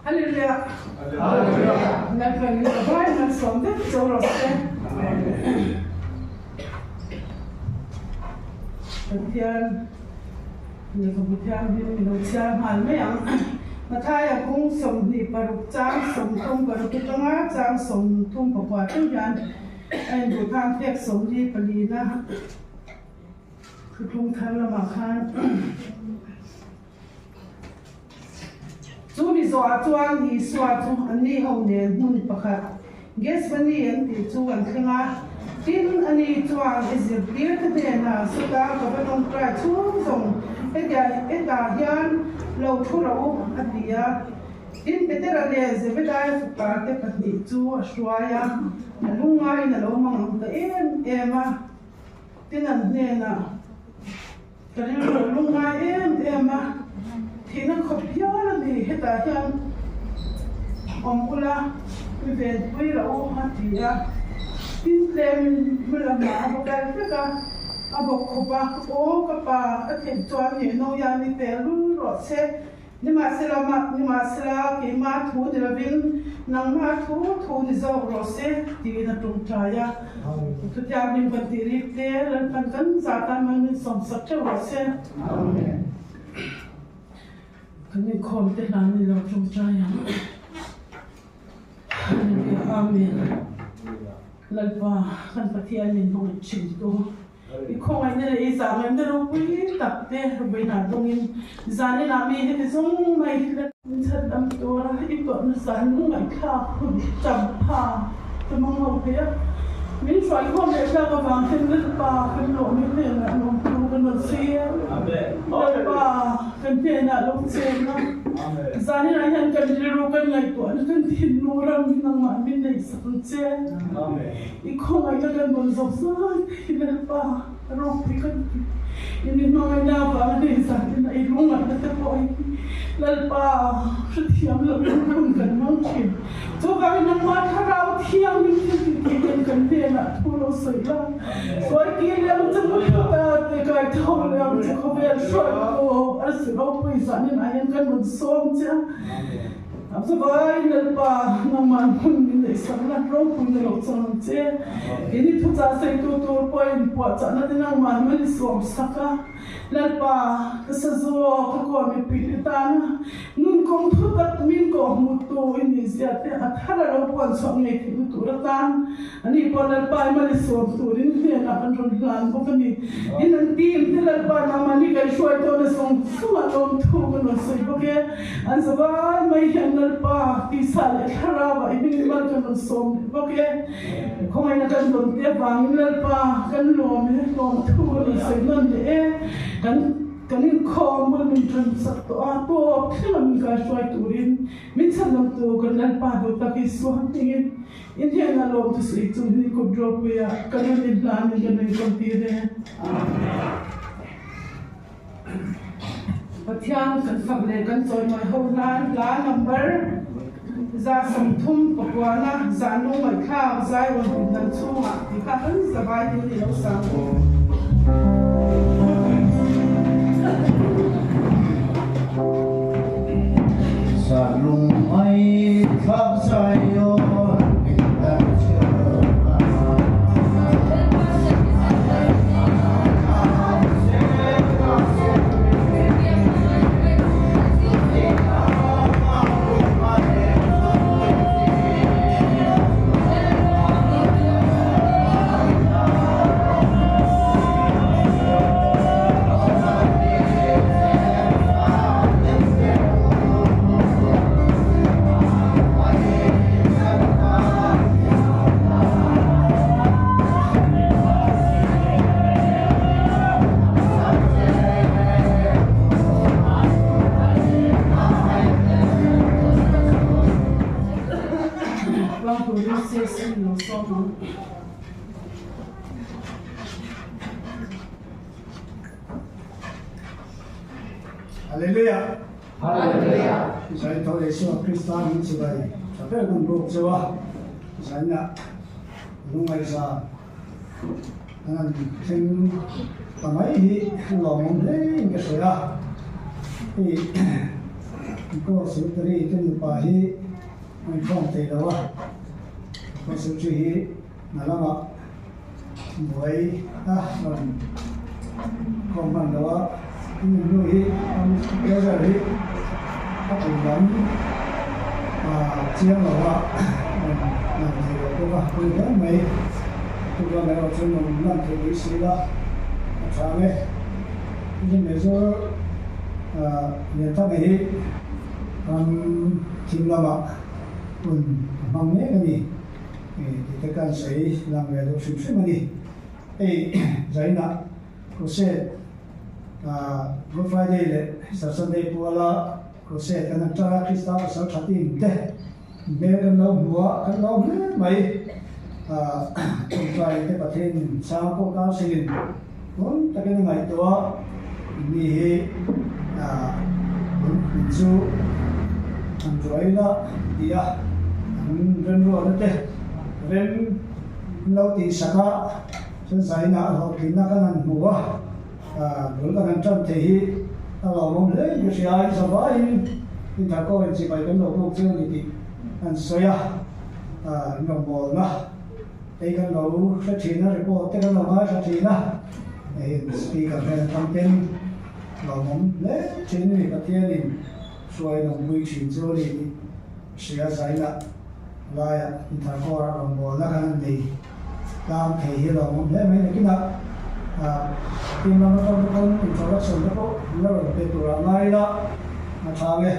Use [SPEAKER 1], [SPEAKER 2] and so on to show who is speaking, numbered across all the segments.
[SPEAKER 1] Hallelujah. Hallelujah. Lalpan min ka vai malsawm vek cho rawh se. Pathian Lehkhabu thianghlim i lo chhiar nghal mai ang. Mathaia kung 26 chang 36 atanga chang 34 thleng hian a inbuh khan phek 44 na thuthlung thar lamah khan Chu mi zawhah chuan Isua chu anni ho nen hmun pakhat Gethsemane an tih chu an thleng a. Tin, ani chuan i zirtirte hnenah sawta ka va tawngtai chhung zawng hetia hetah hian lo thu rawh u, a ti a. Tin, Petera leh Zebedaia fapate pahnih chu a hruai a, a lungngaiin a lo mang ang ta em em a. Tin, an hnenah. Ka rilru a lungngai em em a, thihna khawp hial a ni, hetah hian awm ula mi venpui rawh u a ti a, tin tlemin hma lamah a va kal vek a, a bawk khawp a, Aw ka pa, a theih chuan nge no hian i pel lul rawh che, Nimahsela mah, nimahsela keimah thu ni lovin nangmah thu thu ni zawk rawh se, tiin a tawngtai a. Thutianghlim kan tih rik te Lalpan kan zah tan mal min sawmsak theuh rawh se. Kan inkhawm te hlan ni lo tawngtai ang. Hallelujah Amen. Lalpa kan Pathian min hmangaih thin tu. I khawngaihna leh i zahngaihna ropui tak te vawiinah dawngin zaninah mi heti zawng mai hi la chhan dam tura i tawrhna zan lungngaihthlak hun tam pha ka hmang ho thei a. Min hruaikhawm leh tlak avang hian Lalpa kan lawm i hnenah lawmthu kan rawn sawi e. Lalpa kan hnenah lo chen a, zaninah hian kan rilru kan ngaihtuahna kan thinlung ram hi nangmah min neihsak ang che. I khawngaihna kan rawn zawk zai hi Lalpa ropui kan ti. I mi hmangaihna avanga hei zan ina i lungngaihna te pawh hi Lalpa hrethiam loh in hun kan hmang thin. Chuvangin nangmah Thlarau Thianghlim thil ti thei ten kan hnenah thu lo sawi la. Sawi kir leh ang che hmu ta te kai tho leh ang che khawvel hruai pawh arsi ropui zan inah hian kan rawn sawm che a. A zavai Lalpa, nangmah hmun min neihsakna ropui na lo chang ang che. Keini thuchah seitu tur pawhin puahchahna te nangmah hman i suamsak a. Lalpa, ka sa zawk, ka kaw mipui te tana nun kawng thu tak min kawhhmuhtu i nih zia te a thar a lo puan chhuah ngei theihna tur atan ani pawh Lalpa i mal i suam turin hnenah kan rawn hlan bawk a ni. In an team te Lalpa nangmahni kaihruai tawhna zawng zawngah lawmthu kan rawn sawi bawk e. An zavai mai hian Lalpa tisa leh thlarauah i hming mal kan rawn sawm leh bawk e. Khawngaihna kan rawn te avangin Lalpa kan lawm e, lawmthu kan rawn sawi nawn leh e. Kan kan inkhawm bul min tan sak tawh a, tawp thlenga min kaihruai turin min chhanawmtu kan Lalpa duh tak Isua hmingin in hnenah lawmthu sawi chung hi kut ropuiah kan rawn inhlanin kan rawn inkawntir e. Amen. Pathian kan fak leh kan chawimawi ho hlan hla number 39 zah nu ngaihthlak zai rawn pin dan chhungah tih kha kan zavai tur ni lo sang u.
[SPEAKER 2] Zah lung ngaihthlak zai rawn pin dan chhungah.
[SPEAKER 1] Puang turin CSM in lo sawm ang.
[SPEAKER 2] Hallelujah. Hallelujah. Zai tho Isua Krista min chibai tha ber kan buk cheu a. Zaina lungngaihza An han thleng ta mai hi a lawmawm hle in ka hria a. Hei Ko Secretary te nupa hi an inkhawm thei lo a, Ko Secretary hi hna lamah buai a rawn khawm hman lo a, hemi hnu hi Treasurer hi a kum lam chiang lo a rawn lan thei lo bawk a, pawi hle mai. Tuklam erawh chuan rawn lan theih mai si la a tha ang e. Hemi Major Lianthanga hi ram thim lamah hun a hmang mek a ni. Tih te kan sawi lang ve deuh hrim hrim a ni. Hei Zainah Crusade Good Friday leh Easter Sunday puala Crusade kan han ṭan a, Krista pasal ṭha team te hmel kan lo hmu a, kan lo hle mai. Ṭawngṭai te Pathian chang pawh council-in rawn takin a ngaihtuah a, mi hi min chu an ruai la ti a, an remruatna te rem an lo tihsak a, chuan zainah hlawhtlinna kan han hmu a, bul kan han tan thei hi a lawmawm hle in ka hria a, i zavaiin Inthakawin chibai kan lo buk chu a ni tih an sawi a, in rawngbawlna. Hei kan lo hre thin a, report te kan lo ngaithla thin a, hei speaker hnen atang ten lawmawm hle thin a ni, Pathianin hruai lawmpui thin chu a ni tih hria zainah laiah Intharkawrah rawngbawlna kan han nei tlang thei hi lawmawm hle mai nakinah team lam atang te pawn introduction te pawh an la rawn pe tur ah ngai ila a tha nge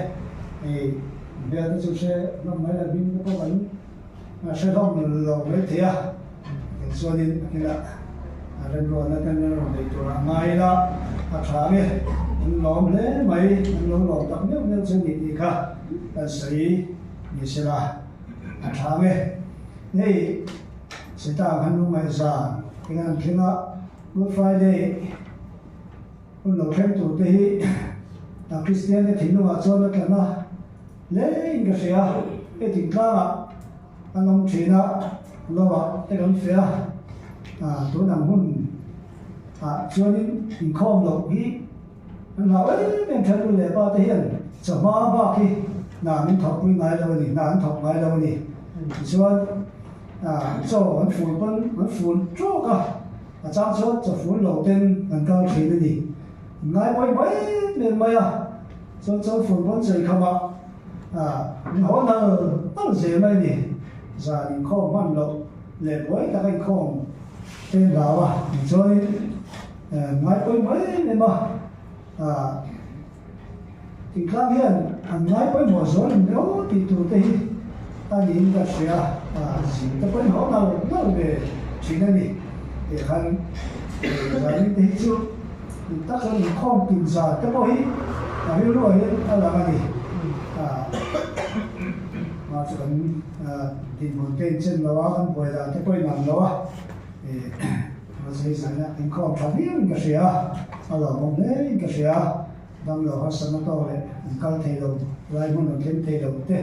[SPEAKER 2] hei hmel te chu hre hlawm mai la hming te pawh kan A hre hlawm lo mai thei a, eng chuanin a kila remruatna ten an rawn nei tur a ngai ila a tha nge, an lawm hle mai, an lo lawm tak meuh meuh chu ni tih kha kan sawi ni se la a tha nge. Hei Satan han lungngaihzan eng an thleng a, Good Friday hun lo thleng tur te hi a Kristian te thinlungah chuan a tlan a, Hlein ka hria, hei thingtlangah an awm thin a, lovah te kan feh a, tun ang hun ah chuanin inkhawm loh hi an hlau em em than u leh pa te hian chawhma bak hi hna min thawkpui ngai lo a ni, hna an thawk ngai lo a ni. Tichuan chaw an ful pawn an ful tawk a, a chang chuan chaw ful lo ten an kal thin a ni. Ngai pawi mai em mai a. Chuan chuan football chei khamah min haw nal nal zel mai a ni. Zan inkhawm hman loh leh buai taka inkhawm te hlau a, tichuanin ngai pawimawh em em a, thingtlang hian an ngai pawimawh zual em emaw tih tur te hi a niin ka hria a, zing te pawhin haw nal nal ve thin a ni. Tikhan zanin te hi chu. Dik tak chuan inkhawm tin zan te pawh hi a rilruah hian a lang a ni. Mah chu kan dinhmun te inchen lo a, kan buai dan te pawh inang lo a, mahse zaina inkhawm tha viauin ka hria a, a lawmawm hlein ka hria a, damlo harsatna tawk leh an kal thei lo lai hmun an thleng thei lo te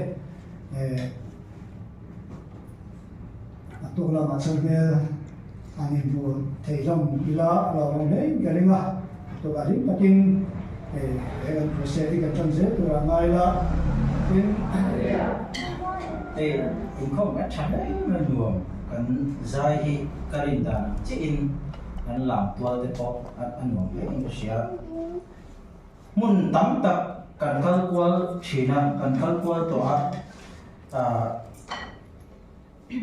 [SPEAKER 2] A tuk lamah chuan hmel an inhmu thei hlawm ila lawmawm hlein ka ring a, a tukah hlim takin he kan crusade hi kan tan zel turah ngai ila tin.
[SPEAKER 3] Hei inkhawm kan tha hle mai nuam kan zai hi ka rin dan ang chiahin kan lam tual te pawh a nuam hle in ka hria. Hmun tam tak kan kal kual thin a, kan kal kual tawh a, ah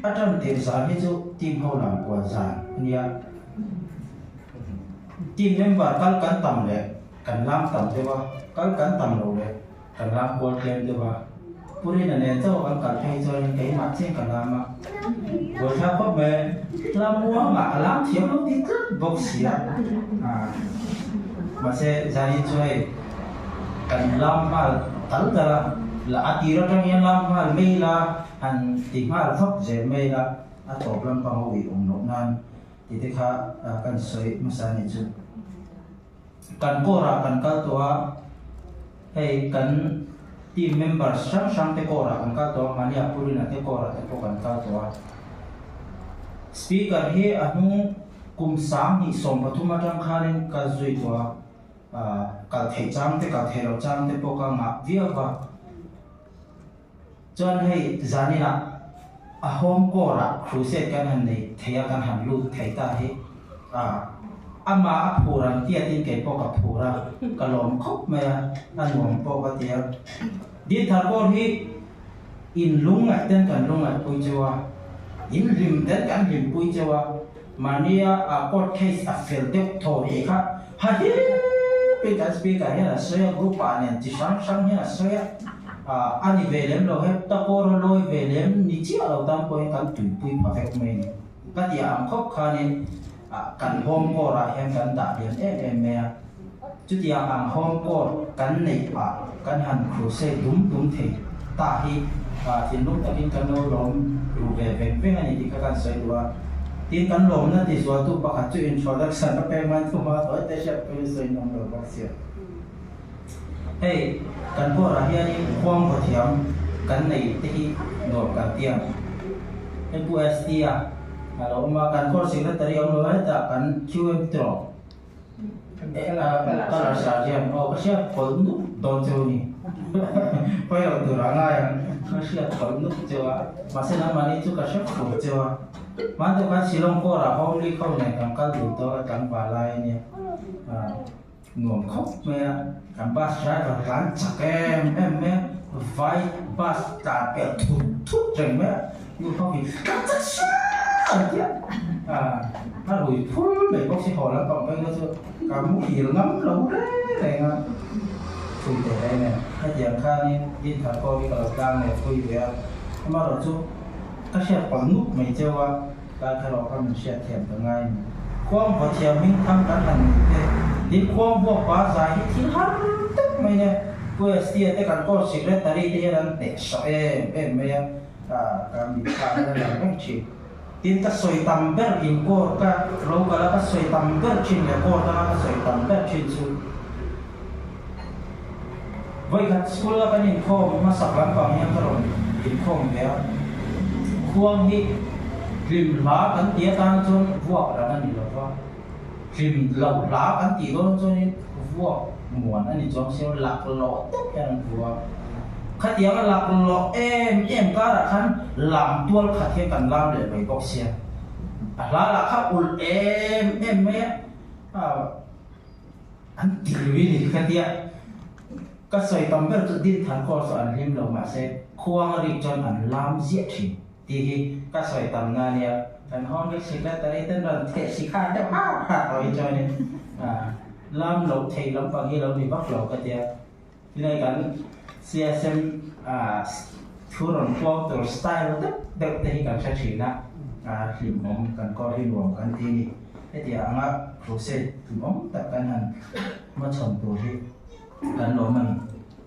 [SPEAKER 3] a tan tir zan hi chu team ho lam kual zan a nia. Team member kal kan tam leh kan lam tam deuh a, kal kan tam lo leh kan lam kual tlem deuh a. Purina nen chauh kan kal phei chuanin keimah chiah ka lam a, buaithlak khawp mai. Lamuangah a lam thiam lo ti tlat bawk si a, mahse Zani chu hei kan lam nghal tal tal a, la a tir atang hian lam nghal mai ila, han ti nghal vak zel mai ila, a tawp lampang a uih awm loh nan tih te kha kan sawi hmasa a nih chu. Kan kawrah kan kal tawh a, hei kan team members hrang hrang te kawrah kan kal tawh a, Mania Purina te kawrah te pawh kan kal tawh a. Speaker hi a hnung kum 2013 atang khanin ka zui tawh a, kal theih chang te kal theih loh chang te pawh ka ngah viau va. Chuan hei zaninah a home core-ah crusade kan han nei thei a, kan han lut thei ta hi a amah a phur ang tiatin kei pawh ka phur a, ka lawm khawp mai a, a nuam pawh ka ti a. Dinthar pawh hi in lungngaih ten kan lungngaihpui cheu a, in hlim ten kan hlimpui cheu a, mahnia a court case a fel deuh thaw tih kha ha hip in kan speaker hian a sawi a, group ah nen chi hrang hrang hian a sawi a, a ni ve lem lo heta pawh a lawi ve lem ni chiah lo tan pawhin kan tuipui pha vek mai a ni. Ka tih ang khawp khanin kan home court ah hian kan dah lian em em mai a, chutiang ang home court kan neih ah kan han crusade dum dum thei ta hi thinlung takin kan lo lawm ru ve veng veng a ni tih kha kan sawi duh a. Tin, kan lawmna ti zualtu pakhat chu introduction ka pek mai thum a, tawi te hriat pawhin sawi nawm lo bawk sia. Hei, kan court-ah hianin khuang vaw thiam kan nei te hi nuam kan ti ang. Hei Pu ST-a a lo awm a, kan court secretary awm lo hetah kan QM tawh colour sergeant aw ka hriat pawlh nup dawn cheu ni. Pawi lo tur a ngai ang, ka hriat pawlh nup cheu a, mahse nangmahni chu ka hre fur cheu a. Hmanah khan Shillong court-ah Home League ho nen kan kal dun tawh a, tlangval lai a nia. Nuam khawp mai a, kan bus driver tlan chak em em mai a, vai bus tlan pelh thut thut reng mai a, nu ho hi tlan chak sia an ti a, a rui phur mai bawk si haw lampang phei kha chu ka muhil ngam lo reng reng a, thui teh reng nen hetiang khanin dinthar pawh hi ka lo tlang leh phui ve a, amaherawhchu ka hriat palh nuk mai cheu a. Tlai kha rawh kha min hriat thiam ka ngai ni. Khuang vaw thiam hming thang kan han ni te. Tin khuang vuak pa zai hi thil har tak mai nia. Pu ST-a te kan court secretary te hian an hneh sawh em em mai a, ka mitthla hian a lang reng thin. Tin ka sawi tam ber in court ka ro kal a ka sawi tam ber thin leh court danga ka sawi tam ber thin chu Vawikhat school a kan inkhawm hmasak lampang hian ka rawn inkhawm ve a, khuang hi hlim hla kan tih atan chuan vuak ran a ni lo va, hlim lo hla kan tih dawn chuanin vuak muan a ni chuang sia, laklawh deuh hian an vu a. Khatianga laklawh em em karah khan lam tual khat hian kan lam leh mai bawk sia, a hla lah kha ulh em em mai a. An ti lui ni ka tia. Ka sawi tam ber chu Dinthar course ah an hlim lo mahse khuang a rik chuan an lam ziah thin tih hi ka sawi tam na nia. Kan home secretary ten rawn theh si kha deuh har har tawh hi chuanin lam loh theih lampang hi lo ni vak lo ka tia. Tinai kan CSM thu rawn puang tur style deuh deuh te hi kan hre thin a, hlimawm kan kawr hi nuam kan ti a ni. Hetiang anga crusade hlimawm tak kan han hmachhawn tur hi kan lawm a ni.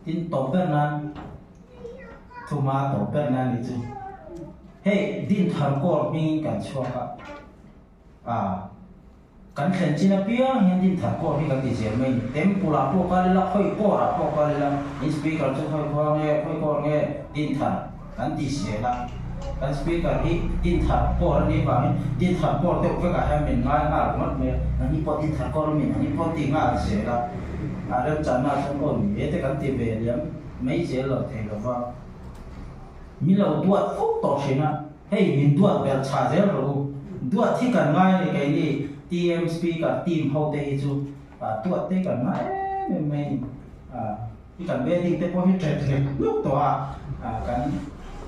[SPEAKER 3] Tin, tawp ber nan, thuma tawp ber nan ni chu hei Dinthar Corps hmingin kan chhuak a, A, kan thlen chin apiang hian Dinthar Court hi kan ti zel mai ni. Temple ah pawh kal ila, khawi court ah pawh kal ila, in speaker chu khawi khua nge, khawi court nge Dinthar kan ti zel a. Kan speaker hi Dinthar court a nih vangin Dinthar court deuh vekah hian min ngai nghal ringawt mai a, ani pawh Dinthar court a min ani pawh ti nghal zel a. A remchanna ah chuan aw ni e te kan ti ve liam mai zel lo thei lo va. Min lo duat fuk tawh thin a. Hei min duat ber chhah zel rawh u. Duat hi kan ngai a ni keini TM speaker team ho te hi chu duat te kan ngai em em mai a ni. Hi kan wedding te pawh hi ṭep hnep hnuk tawh a, kan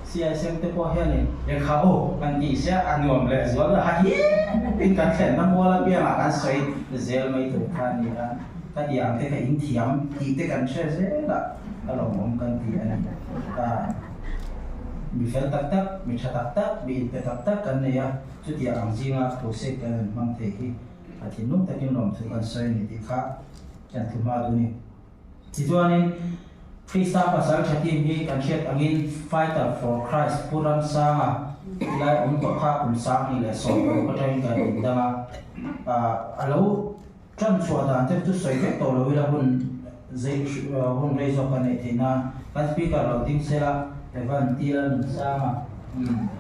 [SPEAKER 3] CSM te pawh hianin lehkha aw kan tih sia a nuam leh zual a, ha hip in kan thlenna mual apiangah kan sawi zel mai tur kha a ni a, ka tih ang te kha in thiam tih te kan hre zel a, ka lawmawm kan ti a ni. Mi fel tak tak, mi tha tak tak, mi inpe tak tak kan nei a, chutiang ang zinga crusade kan han hmang thei hi a thinlung takin lawmthu kan sawi a ni tih kha kan thu hma duh a ni. Tichuanin, Krista pasal tha team hi kan hriat angin Fighter for Christ Pu Ramsanga tilai awm tawh kha kum 2016 atangin kan indang a, a lo Ṭan chhuah dan te chu sawi vek tawh lo ila hun zei hun rei zawk ka neih theih nan kan speaker lo ding sela Evan tila Nunsanga umm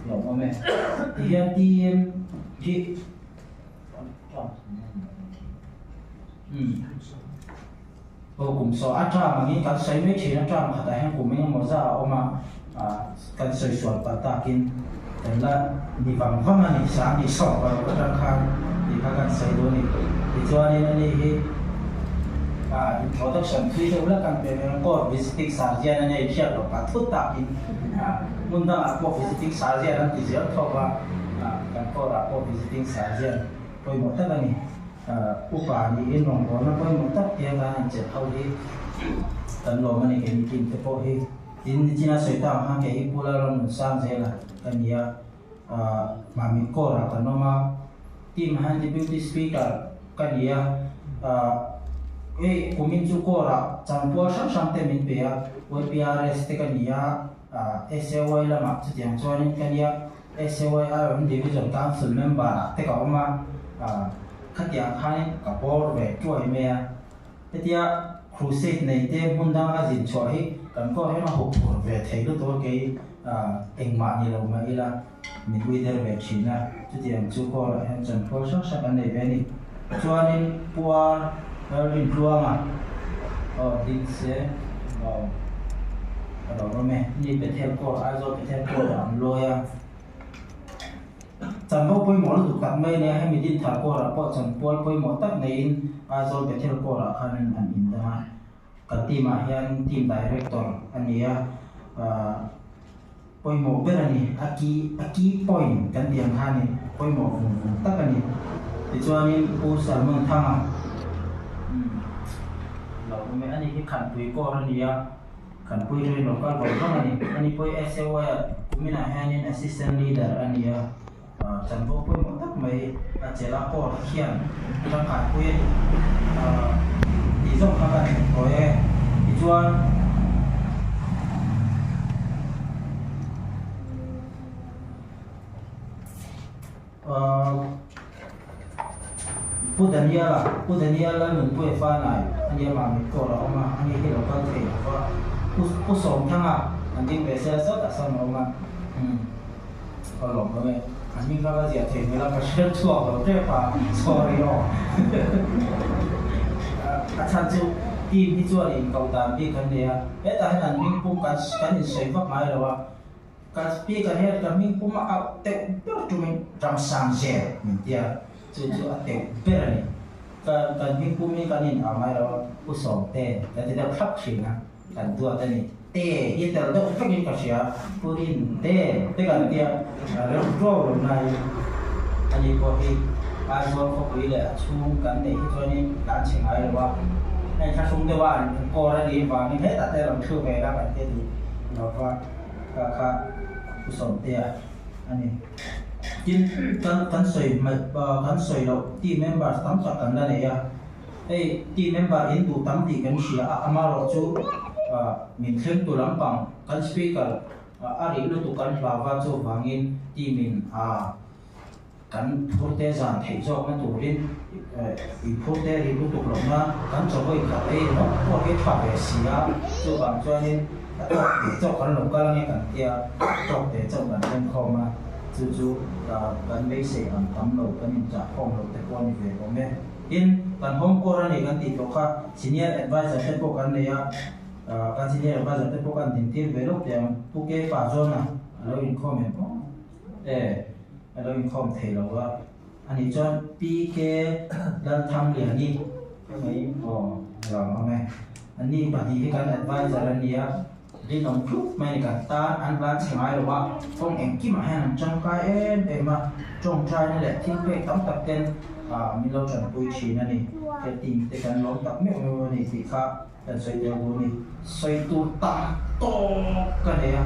[SPEAKER 3] lo awm e ti hian team hi umm. Aw kum saw a term angin kan sawi mai thin a, term khatah hian kum engemaw zah a awm a, kan sawi sual palh takin kan la ni vang vang a ni, sang ni sawm paruk atang khan tih kha kan sawi duh a ni. Tichuanin ani hi introduction thui deuh hlek kan pe mai ang, court visiting surgeon a nia inhriat loh pah thut takin hmun dangah pawh visiting surgeon an ti zel thawk a, kan court ah pawh visiting surgeon pawimawh tak a ni. Upa niin rawngbawlna pawimawh tak tia kan han chelh ho hi kan lawm a ni kei mi team te pawh hi. Tin, nichina sawi tak ang khan kei hi Pu Lalramnunsang zela ka ni a, Mamit Corps-ah kan awm a, team ah hian Deputy Speaker ka ni a, hei kumin chu Corps-ah chanpual hrang hrang te min pe a, YPRS te ka ni a, SAY lamah chutiang chuanin ka ni a. SAYRM Division Council member ah te ka awm a, khatiang khanin ka bawr ve tuai mai a. Hetia crusade nei te hmun dang a zin chhuah hi kan pawh hian a hup phur ve thei lutuk a, kei engmah ni lo mah ila min ui der ve thin a, chutiang chu call ah hian chanpual hrang hrang kan nei ve a ni. Chuanin Puar Lalrintluanga aw ding se aw. Ka lo awm e. Ni Bethel Court, Aizawl Bethel Court ah an lawi a. Chanvo pawimawh lutuk tak mai nia, hemi Dinthar Court ah pawh chanpual pawimawh tak neiin Aizawl Bethel Court ah khanin an indang a. Kan team ah hian team director a ni a, pawimawh ber a ni. A key, a key point kan tih ang khanin pawimawh vung vung tak a ni. Tichuanin Pu Salmon Thanga, umm, lo awm e, ani hi Khanpui Court a ni a. Kan pui rin lo kal vang vang a ni. Ani pawh hi SAY ah kuminah hianin Assistant Leader a ni a, chanvo pawimawh tak mai a chelh a, court hian tangkai pui a ni tih zawng kha kan hmu tawh e. Tichuan. Pu Daniel-a, Pu Daniel Lalnunpuia fanai a nia Mamit Court a awm a, ani hi lo kal thei lo va, Pu Pu Sawmthanga an ding ve sia zawt ah sawn a awm a, umm ka lawm lo e, an hming kha ka ziah thei hmel a, ka hre chhuak lo tep a, sorry aw a chhan chu team hi chuan inkoh dan bik an nei a, hetah hian an hming pum kan kan insawi vak ngai lo a. Ka speaker hian ka hming pum a auh teuh ber tumin Ramsang zel min ti a, chu chu a teuh ber a ni. Ka kan hming pum hi kan in au ngai lo a, Pu Sawmte kan ti deuh thlap thin a, kan duat a ni. Te hi tel deuh vekin ka hria, Pu Rin te te kan ti a, a reuh ruau lo nai ani pawh hi Aizawl khawpui leh a chhung kan neih hi chuanin tlan chhe ngai lo a, heng thlahrung deuha an kawr a nih vangin hetah te rawn thlu ve la kan ti duh lo va. Kha kha Pu Sawmtea a ni. Tin, kan kan sawi hmaih kan sawi loh team members tam tak kan la nei a. Hei team member in duh tam tih kan hria a, amaherawh chu min thlengtu lampang kan speaker a rih lutuk kan hlau va chuvangin team in a Kan phurte zan theih zawkna turin in phurte ri lutuk loh nan kan chaw khat ei ringawt pawh hi tha ve si a, chuvang chuanin a tawk teh chauh kan lo kal ange kan tia, tawk teh chauh kan then khawm a, chu chu kan beisei ang tam lo kan inchah khawm loh te pawh a ni ve awm e. Tin, kan home court a ni kan tih tawh kha senior advisor te pawh kan nei a, kan senior advisor te pawh kan dintir ve lawk teh ang, Pu Kepa John-a a lo inkhawm em aw? E. A lo inkhawm thei lo a, ani chuan PK Lalthangliani ka mai aw a lo awm e. Anni pahnih hi kan advisor a nia, rinawm hlup mai a ni kan tan an van chhe ngai lo a, kawng engkimah hian an tangkai em em a, tawngtaina leh thil pek tam tak ten min lo tanpui thin a ni. He team te kan lawm tak meuh meuh a ni tih kha Kan sawi tel bur ni. Sawi tur tam tawk ka nei a,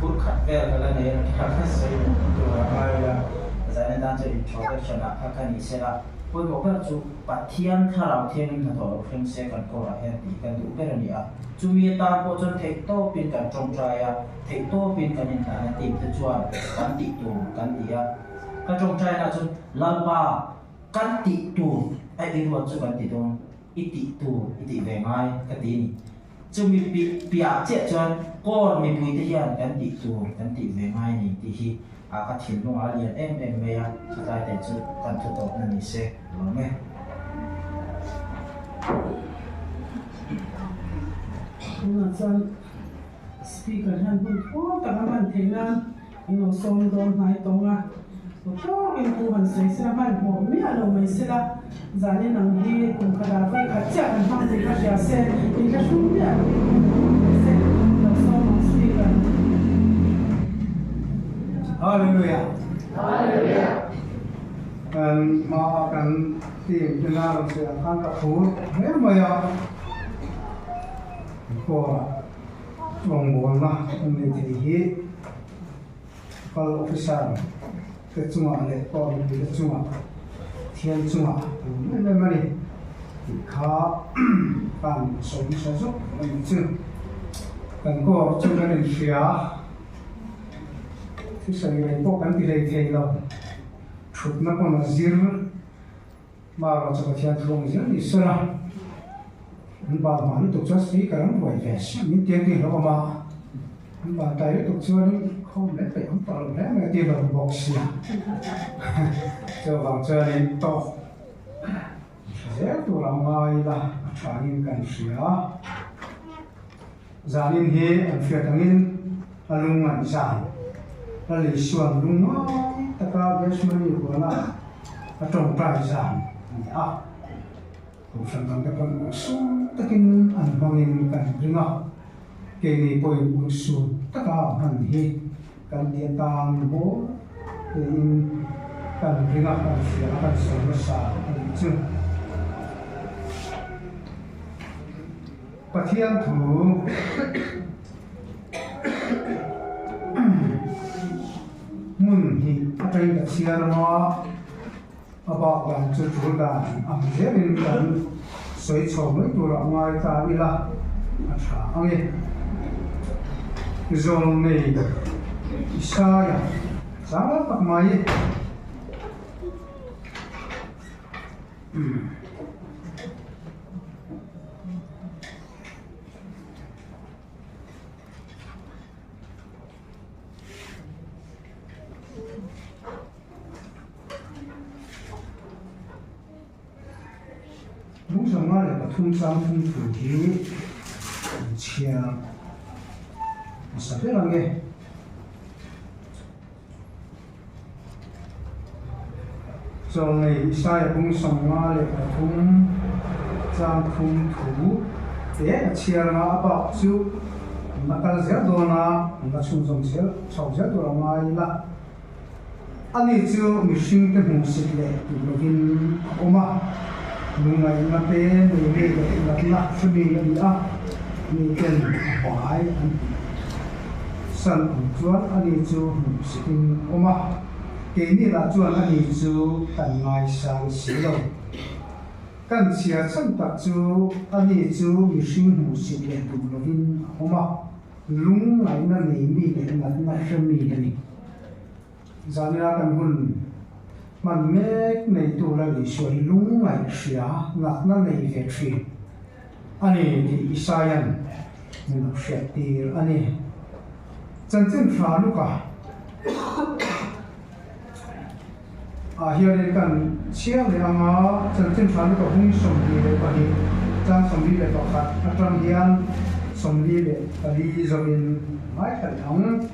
[SPEAKER 3] phur khat vel ka la nei a, ka la sawi tur a ngai a, zaina tan chuan introduction ah kha ka ni sela, pawimawh ber chu Pathian Thlarau Thianghlim hnathawh lo thleng se kan kawrah hian tih kan duh ber a ni a, chumi atan pawh chuan theihtawpin kan tawngtai a, theihtawpin kan inhlahna team te chuan kan tih tur kan ti a, ka tawngtaina chuan Lalpa kan tih tur a i ruat chu kan ti dawn. I tih tur i tih ve ngai ka ti ni. Chumi piah chiah chuan Kawn mipuite hian kan tih tur kan tih ve ngai ni tih hi a ka thinlung a lian em em mai a, chutlai te chu kan thu tawpna ni se lawm e.
[SPEAKER 1] Tunah chuan speaker hian hun thawl tak a hman theih nan an lo sawm dawn hnai tawng a, aw tawkin thu han sawi sela hmanhmawh miah lo mai sela, zanin ang hi kum khatah vawi khat chiah kan hmang tih kha hria se, inthlahrung miah lo in hun hmang mai se, lo sawm ang speaker.
[SPEAKER 2] Hallelujah. Hallelujah. Kan hmaa kan team te na rawn sawi ang khan ka phur hle mai a. Pawh rawngbawlna an nei thei hi Local Officer te chungah leh pawh mipui te chungah Pathian chungah a lawm em em a ni tih kha kan sawi hmasa zawk a nih chu. Kan court chu kan inhria, thusawi rei pawh kan ti hlei thei lo, thutna pawn a zir. Hmaraw chu Pathian thu ang zel ni sela, an ban hma lutuk chuan speaker an ruai ve sia min ti a ti hlauh awm a, an ban tai lutuk chuanin khawm leh peih awm tawh lo hle mai a ti hlauh bawk sia. Chuvang chuanin tawk hre zel tur ang ngai ila a thain kan hria. Zanin hi an hriat angin a lung an zan. Lal Isuan lungngai taka Gethsemane huana a tawngtai zan a ni a. Kohhran dangte pawn urhsun takin an hmangin kan ring a, keini pawhin urhsun taka hman hi kan ti atan mawi tiin kan ring a, kan hria a, kan sawi nasa a nih chu. Pathian thu hmun hnih atangin ka chhiar anga a bak dan chu tul dan ang zelin kan sawi chho mai turah ngai ta ila a tha ang e. Zawlnei Isaia zau tak mai. Lungzawmnga leh pathum chang thum thu hi an chhiar hmasa ber ang e. Chawlnei Isaia bung 53 chang thum thu te a chhiar anga a bak chu an la kal zel dawn a, an la chhunzawm zel chho zel tur a ngai ila. Ani chu mihringte hmuhsit leh tih lovin a awm a, lungngaihna te nei mi leh natna hremi a ni a, miten a bai an tih. San ang chuan ani chu hmuhsitin a awm a, keini lah chuan ani chu kan ngaisang si lo. Kan chhiar chhan tak chu ani chu mihring hmuhsit leh duh lovin a awm a, lungngaihna nei mi leh natna hre mi a ni. Zanina kan hun hman mek neitu Lal Isua hi lungngaih hria natna nei ve thin a ni tih Isaia'n min lo hriattir a ni. Chanchin hra Luka ah hianin kan chhiar leh ang a, Chanchin hra Luka hung 22 chang 41 atang hian 44 zawhin ngaithla leh ang.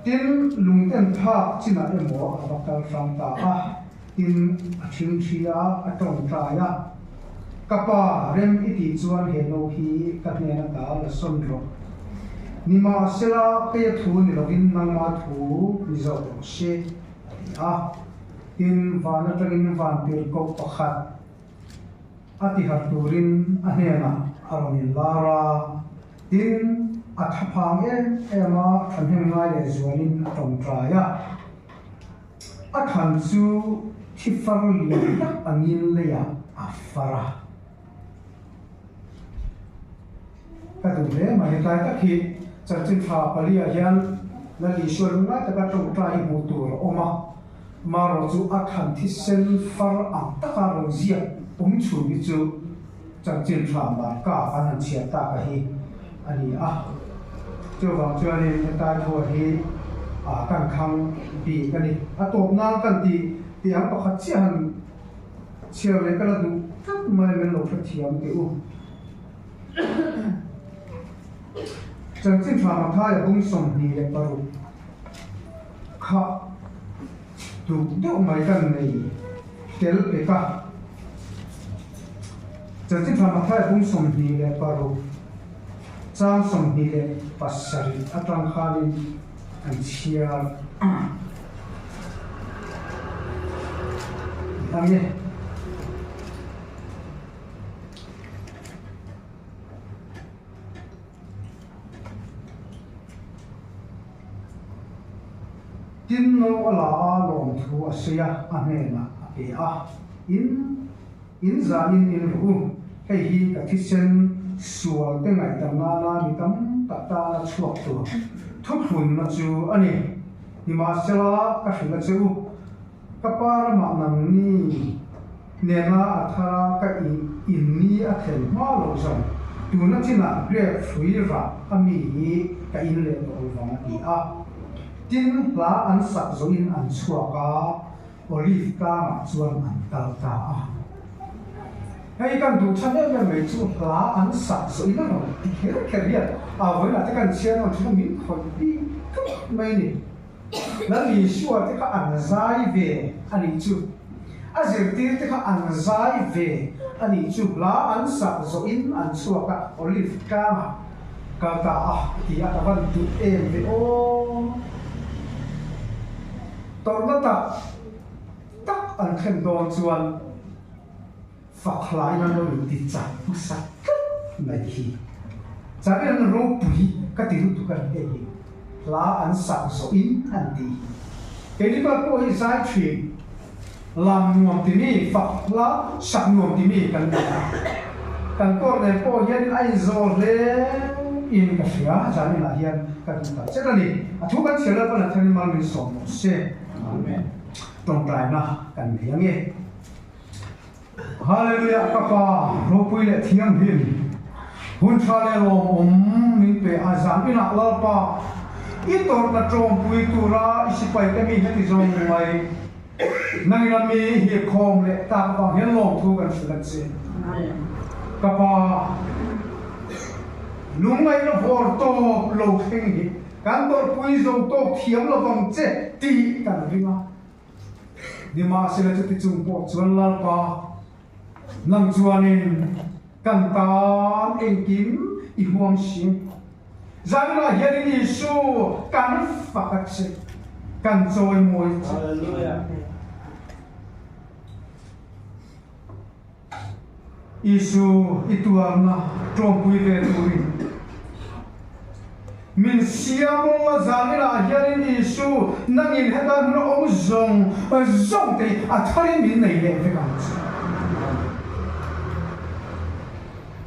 [SPEAKER 2] Tin, lungten phak chinah emaw a va kal hrang ta a, tin, a thingthi a, a tawngtai a, Ka pa, rem i tih chuan he no hi ka hnen ata la sawn rawh. Nimahsela, keia thu ni lovin nangma thu ni zawk rawh se, a ti a. Tin, van atangin vantirhkoh pakhat a tiharh turin a hnenah a rawn inlar a. Tin, a thlaphang em em a, thahnem ngai leh zualin a tawngtai a. A thlan chu thi far lian tak angin leiah a far a. Ka duh hle mai, hetlai tak hi chanchin tha pali ah hian Lal Isua lungngai taka tawngtai hi hmuh tur a awm a. Marawh chu a thlan thisen far ang taka rawn ziak awm chhun hi chu Chanchin tha Marka an han chhiar tak a hi a ni a. Chuvang chuanin hetlai thu hi kan thlang bik a ni. A tawp nan kan tih tih ang pakhat chiah han chhiar leh ka la duh tlat mai min lo hrethiam teh u. Chanchin tha Mathaia bung 26 kha duh deuh mai kan nei tel pek a. Chanchin tha Mathaia bung 26 chang 27 atang khanin an chhiar a ni. Tin no a la a lawmthu a sawi a, a hnenah a pe a, In in zanin in ru u, hei hi ka thisen sual te ngaihdam nana mi tam tak tana chhuak tur thuthlunna chu a ni. Nimahsela ka hrilh a che u, Ka pa ramah nangni nena a thar a ka in ni a thlen hma loh zawng tuna chinah grape hrui rah a mi hi ka in leh tawh lo vang a ti a. Tin, hla an sak zawhin an chhuak a, Olive tlangah chuan an kal ta a. Hei kan duh than em em mai chu hla an sak zawhin a rawn ti kher kher hian a vawiinah te kan chhiar nawn thin a min khawih bik tlat mai a ni. Lal Isua te kha an zai ve a nih chu. A zirtir te kha an zai ve a nih chu. Hla an sak zawhin an chhuak a, Olive tlangah kal ta a ti a, ka van duh em ve aw. Tawrhna tak tak an thlen dawn chuan fak hlain an lo inti chak hmasa tlat mai hi. Charin an ropui ka ti lutuk a ni hei hi. Hla an sak zawhin an ti hi. Keini pa pawh hi zai thin, lam nuam timi, fak hla sak nuam timi kan ni a. Kan kawr nen pawh hian a inzawl hle in ka hria, zaninah hian ka duh tak zet a ni. A thu kan chhiar Lalpan a tharin mal min sawm rawh se. Amen. Tawngtaina kan nei ange. Hallelujah ka Pa ropui leh thianghlim hun tha leh lawmawm min pe a zan inah Lalpa i tawrhna tawmpui tura i sipai te mi heti zawng mai nangin a mi hi khawm leh tak avang hian lawmthu kan hrilh a che ka Pa lungngaihna vawr tawp lo thleng hi kan tawrhpui zo tawk thiam lovang che tih kan ring a. Nimahsela chuti chung pawh chuan Lalpa, nang chuanin kan tan engkim i huam si. Zanah hianin Isu kan fak a che, kan chawimawi che. Isu i tuarna ṭawmpui ve turin min siam u a, zaninah hianin Isu nangin heta hmun a awm zawng zawng te hi a tharin min nei leh vek ang che.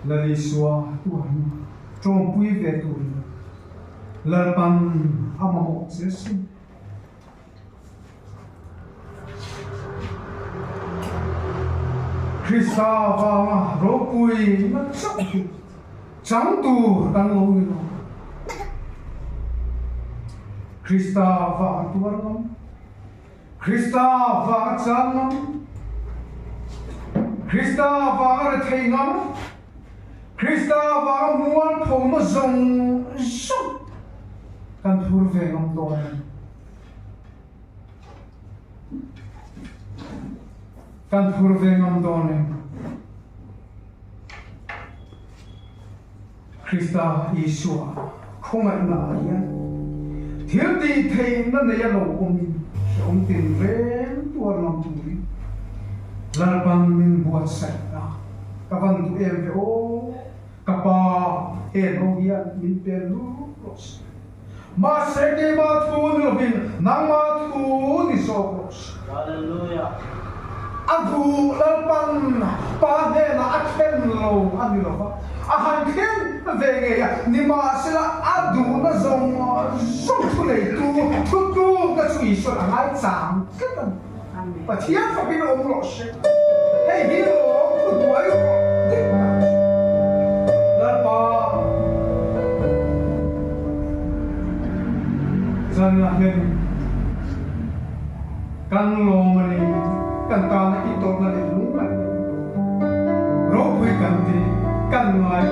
[SPEAKER 2] Lal Isua tuarna ṭawmpui ve turin Lalpan a mamawh che sin. Krista vanga ropui na chauh hi chang tur kan lo ni lo. Krista vanga tuar ngam, Krista vanga chan ngam, Krista vanga rethei ngam, Krista vanga mualphona zawng zawng kan phur ve ngam dawn a ni. Kan phur ve ngam dawn em? Krista Isua khawngaihna ah hian thil tih theihna nei a lo awmin hrehawm tinreng tuar ngam turin Lalpan min buatsaih a, ka van duh em ve aw, ka Pa he ho hian min pen lut rawh se. Mahse keimah thu ni lovin nangmah thu ni zawk rawh se.
[SPEAKER 3] Hallelujah.
[SPEAKER 2] A duh Lalpan Pa hnenah a thlen lo a ni lova, a han thlen ve ngei a, nimahsela a duhna zawng zawng thu neitu thu tlukna chu Isuan a ngaichang tlat a ni. Pathian fakin awm rawh se. Hei hi lawm thu hnuai rawh dik tak chu. Lalpa zanah hian kan lawm a ni, kan tana i tawrhna leh lungngaihna ropui kan ti. Kan ngai.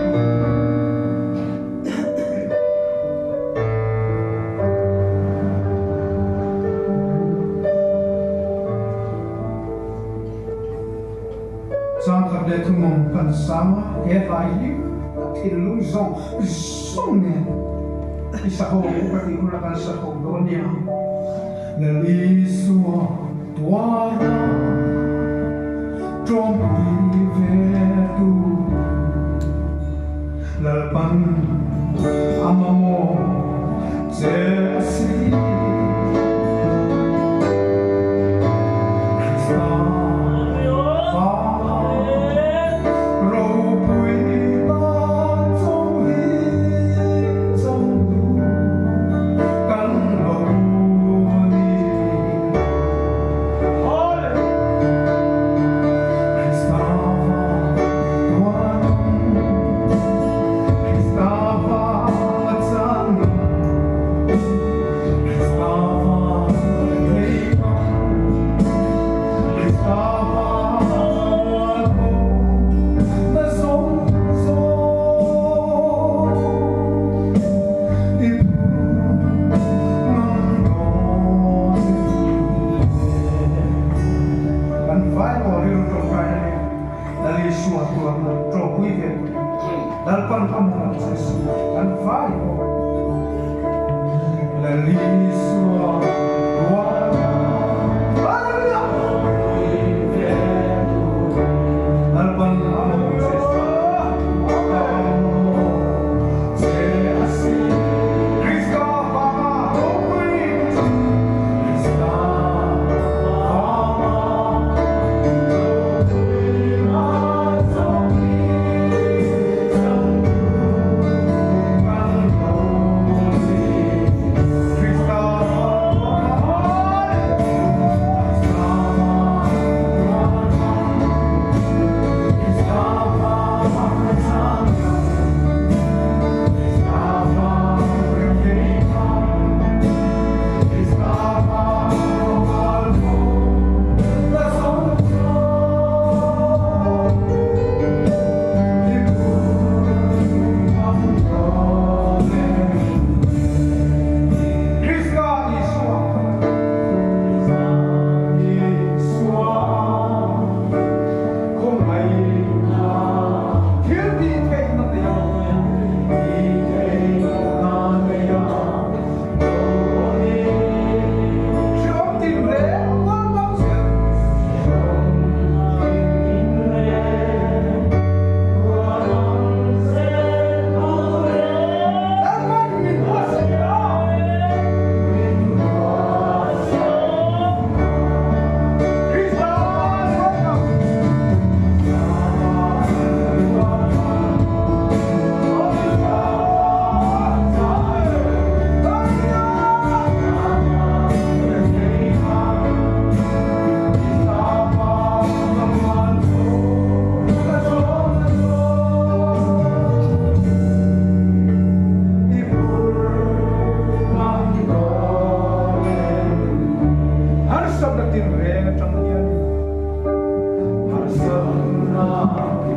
[SPEAKER 2] Chang khat leh thumawm kan sang a, he hlai hi ka thinlung zawng zawng nen i sa ho ka tih hunah kan sa ho dawn nia. Lal Isua tuara tawngpui ve tu Lalpan a mamawh che a si. Krista fa ropui ta chauh hi changtu kan lo ni. Krista fa tuanawm, Krista fa changawm, Krista fa theihawm, Krista fa mualpho na zawng zawng i phu ngang dawn le. Kan vai aw rilru tawngtaina nen Lal Isua tuarna tawpui ve Lalpan a hmuh che si kan vai aw Lal Isua tuarna. Hallelujah! Lalpan a hmuh che si a hmuh che a si. Krista vanga ropui Krista vanga ropui a Krista Isua Isua khawngaihna thil tih theihna nei a tih theihna nei a lo ni. Hreawm tin reng rual bang zel. Hreawm tin reng rual bang zel Lalpan min huatsaih ta. Min huatsaih ta. Krista sualna. Harsatna tinreng atang hian harsatna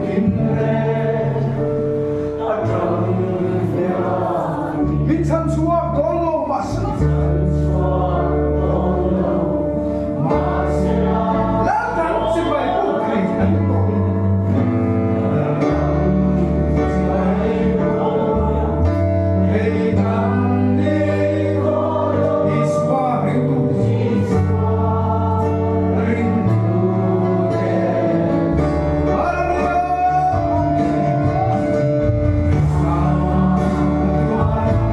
[SPEAKER 2] tinreng atang hian min chhan chhuak dawn lo mahsela chhan chhuak dawn lo mahsela Laldan chibai buk thei a ni tawh Laldan chibai buk thei kan ni tawh Isua ringtu Isua ringtu te Hallelujah Krista tuarin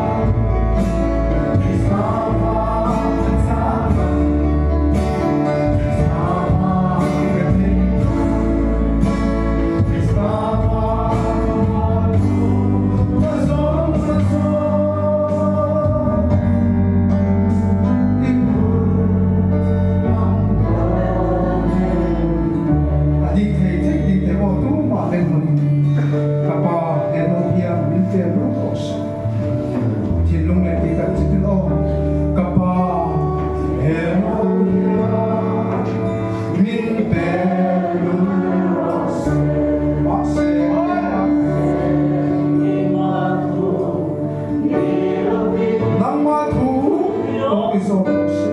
[SPEAKER 2] zawk rawh se.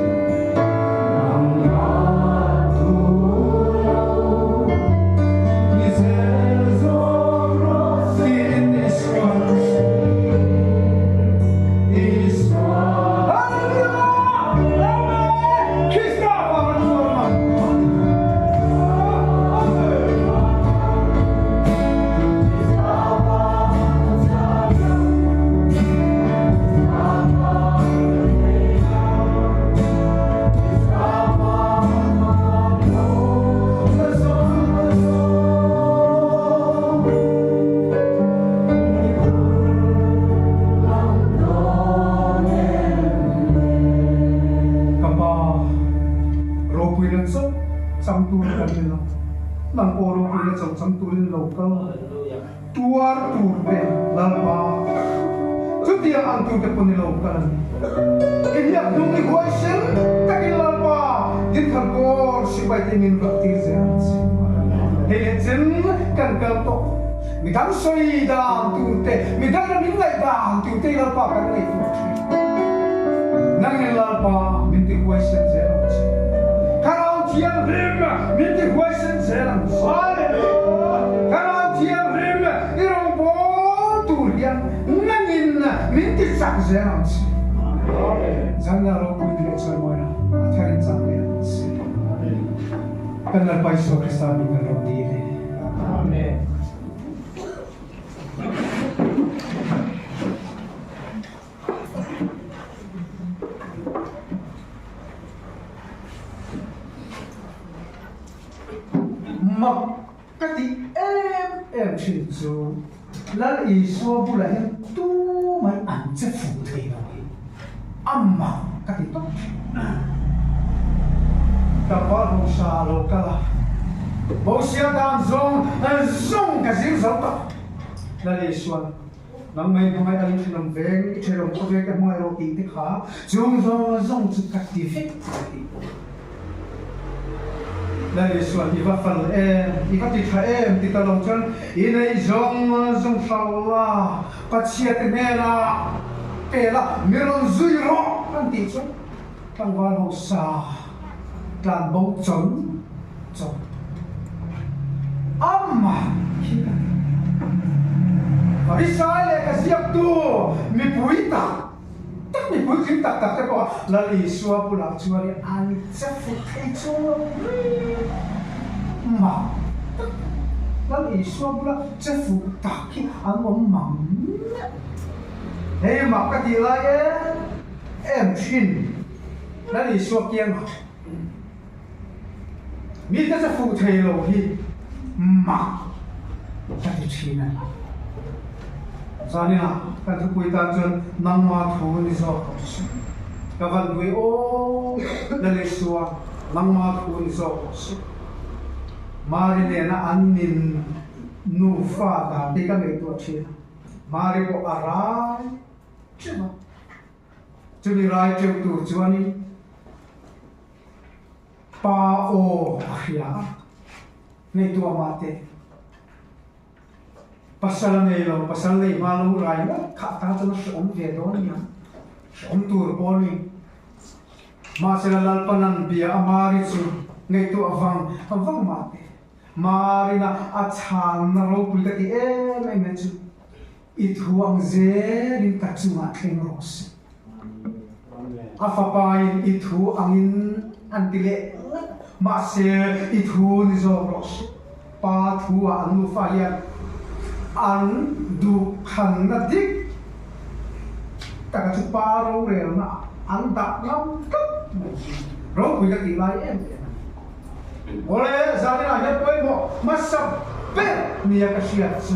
[SPEAKER 2] Tiin Isua'n a sawi. Hallelujah! Amen! Krista vanga chuan a Ka pa, ropuina chauh chang tur kan ni lo, nang pawh ropuina chauh chang turin lo kal. Tuar tur te Lalpa, chutiang ang tur te pawh ni lo kal a ni. I hliak hnung i huaisen takin Lalpa, dinthar kawl sipai te min rak tir zel ang che. Hei leh chen kan kal tawh, midang sawi dan tur te, midang ram in ngaih dan tur te i Lalpa kan ngaihtuah thin. Nangin Lalpa min ti huaisen zel ang che. Thlarau Thianghlim min ti huaisen zel ang che. Thlarau Thianghlim i rawngbâwl tur hian nangin min ti chak zel ang che. Zanna ropui leh chawimawina a tharin chak leh ang che. Kan Lalpa Isua Krista min kan rawn dil e. Amen. Mak ka tih em em thin chu Lal Isua bulah hian tumah an che fuh thei lo hi a mak ka ti tawp thin. Tlangval hausa a lo kal a, Mosia dan zawng zawng ka zir zo tawh. Lal Isua'n Nang mai hmangaih a in ṭhenawm veng, i ṭhenawm khawvel te hmangaih rawh tih te kha chung zawng zawng chu ka ti vek ka ti. Lal Isua'n i va fal em, i va ti ṭha em ti ta lo chuan i nei zawng zawng hrau la, Pathian te hnenah pe la, mi rawn zui rawh an tih chuan tlangval hausa tlan bo chawn chawn amah khi ka ni. Farisai leh ka ziaktu mipui tak tak mipui tling tak tak te pawh Lal Isua bulah chuan i an che fuh thei chung lo rih mak tak Lal Isua bula che fuh tak hi an awm mang meuh. Hei mak ka tih lai em em thin Lal Isua kiangah. Mite chu fuh thei lo hi mak ka ti thin a ni. Zaninah kan thupui tan chuan nangma thu ni zawk ka ti suh. Ka van pui aw Lal Isua nangma thu ni zawk ka ti suh. Mari nena an nin nufa dan te ka ngaihtuah thin a, Mari pawh a rai teuh a. Chumi rai teuh tur chuanin Pa aw a hria a, ngaihtuah mah teh. Pasal a nei lo, pasal nei hma lo rai ngawt kha atan chuan a hrehawm ve dawn a niang, hrehawm tur pawh a ni. Mahsela Lalpanan bia a Mari chu ngaihtuah vang vang mah teh. Marina a chhanna ropui ka ti em em mai chu. I thu ang zelin ka chungah thleng rawh se. A fapain i thu angin an ti leh ngat, mahse i thu ni zawk rawh se. Pa thu ah an nufa hian an duhkhanna dik taka chu pa rorelna ah an dah ngam tlat mai. Ropui ka tih lai em em a ni. Awle, zaninah hian pawimawh hmasa ber nia ka hriat chu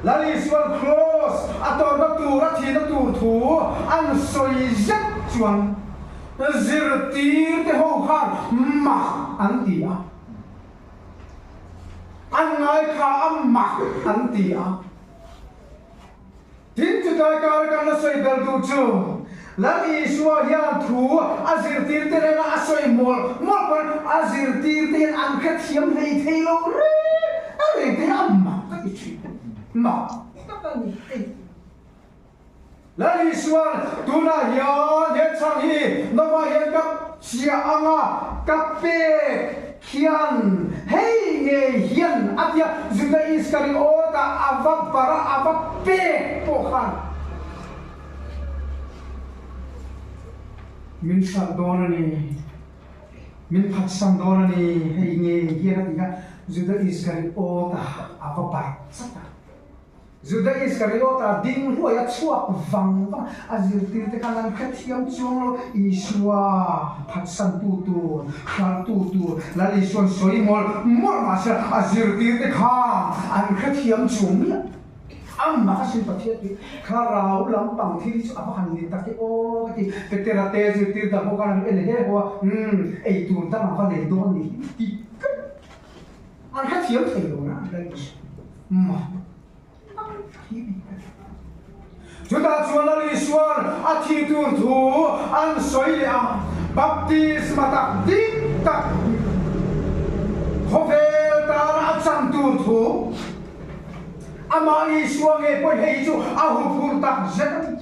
[SPEAKER 2] Lal Isua'n Kraws a tawrhna tur a thihna tur thu an sawi zet chuan zirtirte ho khan mak an ti a, an ngaithla a mak an ti a. Tin, chutlai kara kan la sawi ber duh chu, Lal Isua hian thu a zirtirte nena a sawi mawlh mawlh pawn a zirtirte hian an hrethiam hlei thei lo reng a reng te hi a mak ka ti thin. Mak tak a ni hei.
[SPEAKER 4] Lal Isuan, Tunah hian he chhang hi nova hian ka chiah anga ka pek hian hei ngei hian a tia Juda Iskariot-a a va barh a, a va pek pawh khan min hralh dawn a ni, min phatsan dawn a ni, hei ngei hian a ti kha Juda Iskariot-a a va barh chat a. Juda Iskariota ding hluai a chhuak vang vang a zirtirte khan an hrethiam chuang lo. Isua phatsantu tur, hlartu tur Lal Isua'n sawi mawlh mawlh mahse a zirtirte khan an hrethiam chuang miah. Amah a sin Pathian tih thlarau lampang thil hi chu a va han ni tak e aw ka ti. Petera te zirtir dang ho khan an en he ho a, umm ei tur dang a va nei dawn ni hi ti tlat. An hrethiam thei lo na an la ma hi ni. Chutah chuan Lal Isuan a thi tur thu an sawi leh a, baptisma tak dik tak khawvel tana a chan tur thu amah Isua ngei pawhin hei hi chu a huphurh tak zet a ni.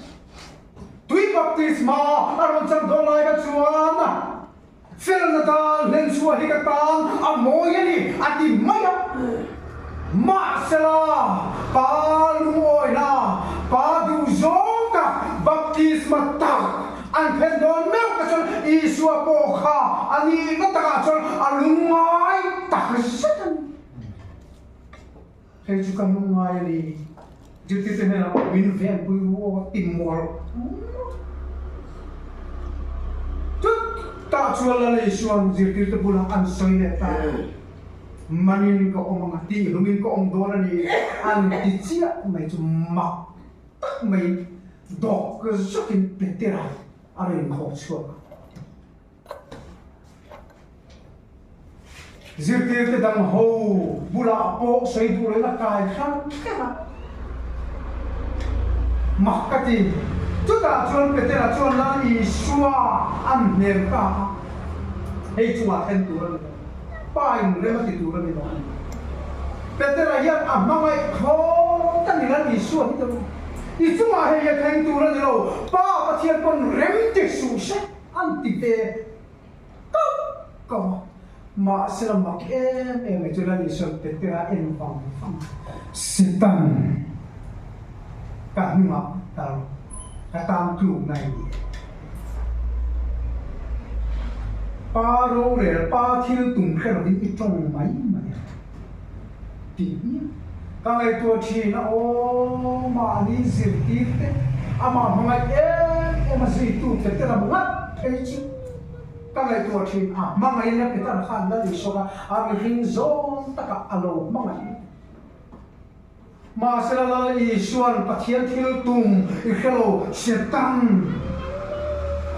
[SPEAKER 4] Tui baptisma a rawn chan dawn lai kha chuan Felna tan hlen chhuah hi ka tan a mawi a ni, a ti mai a. Mahsela, pa lungawina, pa duhzawng tak, baptisma tak an thlen dawn meuh te chuan Isua pawh kha a nihna takah chuan a lungngai tak zet a ni. Hei chu ka lungngai a ni. Zirtirtu hnenah min venpui ru aw ti mawlh mawlh. Chutah chuan Lal Isua'n zirtirtu bulah an sawi leh ta. Manin ka awm ang a, tihlumin ka awm dawn a ni an ti chiah mai chu mak tak maiin dawk zakin Petera a rawn inkhawk chhuak a. Zirtirte dang ho bulah pawh sawi duh loin a kai hrang hrang a, mak ka ti. Chutah chuan Petera chuan Lal Isua an hnem ta a, hei chungah then tur a ni lo, Pa in rem a ti tur a ni lo. Petera hian a hmangaih thlawt a ni Lal Isua hi tawh. I chungah hei a thleng tur a ni lo, Pa Pathian pawn rem ti suh se. An ti ve kauh kauh a, mahse la mak em em mai chu Lal Isua Petera en vang vang a, Setan ka hnungah kal ka tan tlukna i ni e. Pa rorel, pa thil tum hre lovin i tawng mai mai a ti hmiah. Ka ngaihtuah thin a, aw mahni zirtir te, amah hmangaih em em a zuitu Petera ngat phei chu ka ngaihtuah thin a, hmangaihna Petera khan Lal Isua kha a mihring zawn takah a lo hmangaih. Mahsela Lal Isua'n Pathian thil tum i hre lo, Setan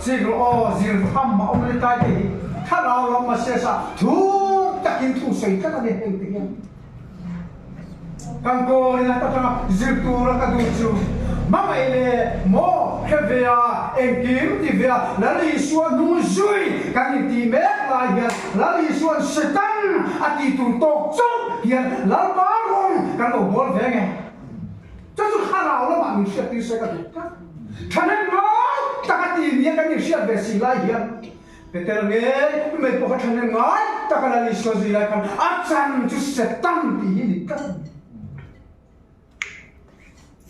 [SPEAKER 4] chik rawh aw, zir tham a awm letai te hi thlarau lam Masiasa thu takin thu sawi tlat a ni heng te hian. Kan kawlin a ta zir tura ka duh chu hmangaih leh maw hre ve a, engkim ti ve a, Lal Isua hnung zui kan intih mek lai hian Lal Isua'n Setan a tih tur tawk chauh hian Lalpa rawng kan lo bawl ve nge? Chu chu thlarau lamah min hriattir se ka duh tlat. Thahnem ngai tak a ti nia kan inhriat ve si lai hian Peter nge mai pawh kha thahnem ngai tak a Lal Isua zui lai khan a chan chu Setan tih hi ni tlat a ni.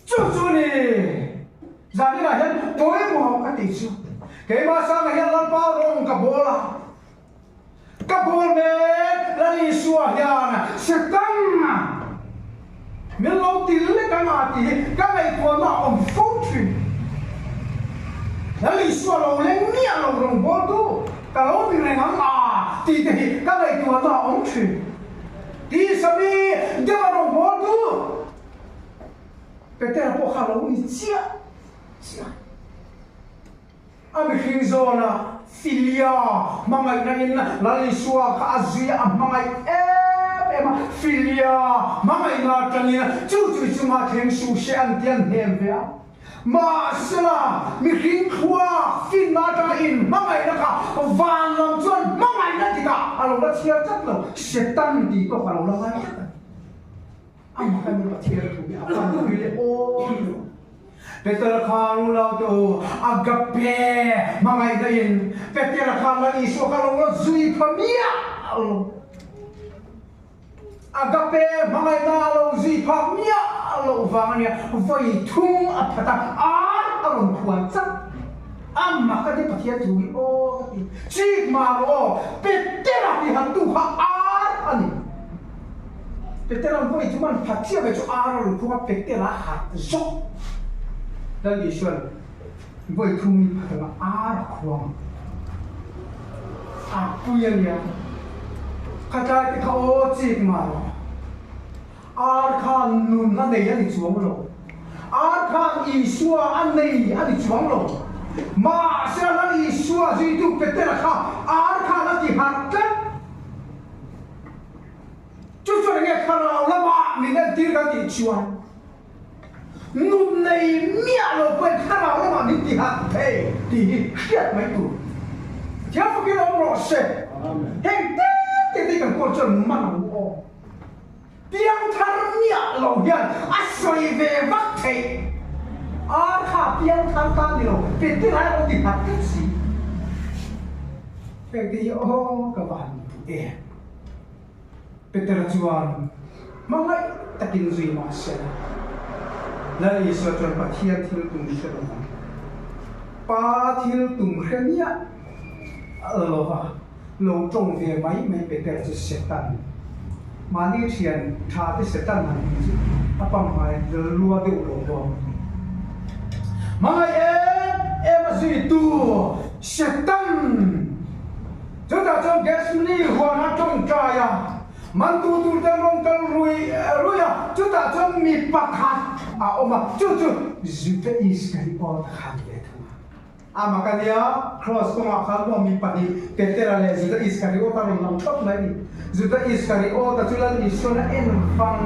[SPEAKER 4] Chu chu ni zaninah hian pawimawh ka tih chu keimah sangah hian Lalpa rawng ka bawl a, ka bawl mek Lal Isua hian Setan min lo til lek anga tih hi ka ngaihtuahna a awm fo thin. Lal Isua lo leng miah lo rawn bawl tu ka lo ni reng ang a tih te hi ka ngaihtuahna a awm thin. Tisa mi deuh a rawn bawl tu Petera pawh kha a lo ni chiah chiah. A mihring zawna Filia hmangaihna in Lal Isua kha a zui a hmangaih em em a, Filia hmangaihna atangin chu chu i chunga thleng suh se an ti an hnem ve a. Mahsela, mihring thluak finna atanga in hmangaihna kha van lam chuan hmangaihna tikah a lo la chhiar tlat lo, Setan tih pawh ka lo la ngai tlat a ni. Amah kha ni Pathian thu hi a pan pui leh awn lo. Petera khan unaute u, agape hmangaihna in Petera khan Lal Isua kha lo la zui pha miah lo. Agape hmangaihna a lo zui phak miah loh vang a nia, vawi thum a phat a, ar a rawn phuan chak. A mak a ti Pathian thu hi aw ka ti. Chik mah rawh aw, Petera ti han tu kha ar a ni. Petera'n vawi thum an phat chiah ve chu ar a rawn phuang a, Petera a harh zawk. Lal Isua'n vawi thum i phat anga ar a khuang a pui a nia. Khatlai te kha aw chik mah rawh. Ar khan nun a nei a ni chuang lo. Ar khan Isua a nei a ni chuang lo. Mahse Lal Isua zuitu Petera kha ar khan a ti harh tlat. Chu chuan enge thlarau lamah min entir kan tih chuan nun nei miah lo pawhin thlarau lamah min ti harh thei tih hi hriat mai tur. Thiam fakin awm rawh se. Heng te te te hi kan kawl chuan man ang u aw. Piangthar miah lo hian a sawi ve vak theih. Ar kha piangthar ta ni lo, Peter-a erawh ti nghat tlat si. Heng te hi aw ka va han duh em. Peter-a chuan hmangaih takin zui mah se la, Lal Isua chuan Pathian thil tum hre lo vang. Pa thil tum hre miah lo va. Lo tawng ve mai mai Peter chu Setan. Mahni thian tha te Setan han tih chu a pangngai lua deuh lo bawk. Hmangaih em em a zuitu Setan! Chutah chuan Gethsemane huan a tawngtai a, man tu tur ten rawn kal rui rui a, chutah chuan mi pakhat a awm a, chu chu Juda Iskariot khan ve thung a. A mak a nia, Kraws kawngah khan maw mi pahnih, Petera leh Juda Iskariota rawn lang thawt mai a ni. Juda Iskariota chu Lal Isuan a en vang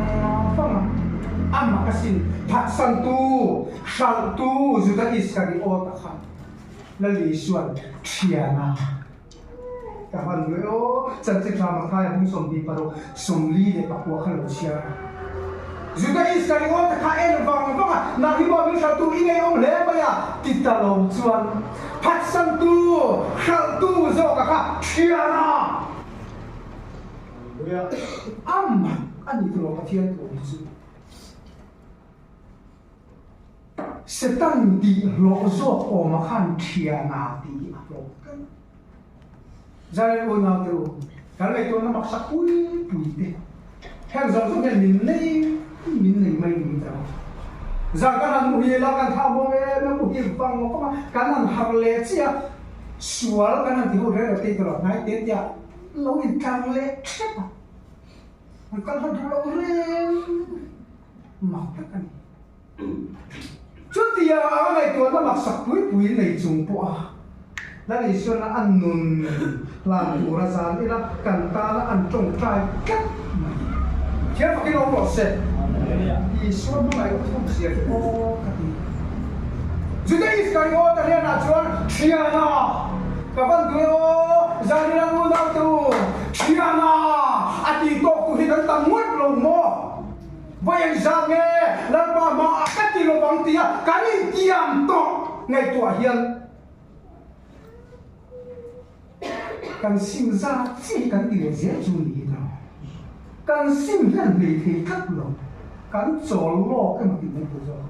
[SPEAKER 4] vang a, a mak asin, phatsantu, hralhtu Juda Iskariota kha Lal Isuan thian a ka hman luai aw, chanchin tha Mathaia bung 26, 44 kha lo chhiar a. Juda Iskariota kha en vang vang a, nang hi maw min hralhtu i ngei awm hle mai a ti ta lo chuan phatsantu, hralhtu zawka kha thian a. A mak a ni tawh Pathian tur hi chu. Setan tih hlawh zawk awma khan thiana tih hi a hlawh tlat. Zarin unau te u, kan ngaihtuahna maksa pui pui te, heng zawng zawng hian min nei min nei mai ni ta lo. Zan kan han muhil a, kan thah bawm em em muhil vang vang a, kan han harh leh chiah a, sual kan han ti ho reng reng te tawh hnai te tia lo intlar leh hrep a, an kal hla duh lo reng mak tak a ni. Chutia a ngaihtuahna maksak pui pui nei chung pawha Lal Isuana a nun hlan tura zan ila kan tana an tawngtai tlat mai. Thiam fakin awm rawh se. Isua hmangaih u thuk zia hi aw ka ti. Juda Iskariota hnenah chuan, Thiana, ka van duh e aw, zan ila unau te u, Thiana, a ti tawk tu hi kan tam ngawt lo maw? Vawi engzat nge Lalpa hmaah ka ti lo vang tia kan intiam tawh ngaihtuah hian kan sim zat chi hi kan ti leh zel chu ni ta. Kan sim hian hlei thei tlat lo, kan chawl lawk emaw tih mai tur zawk a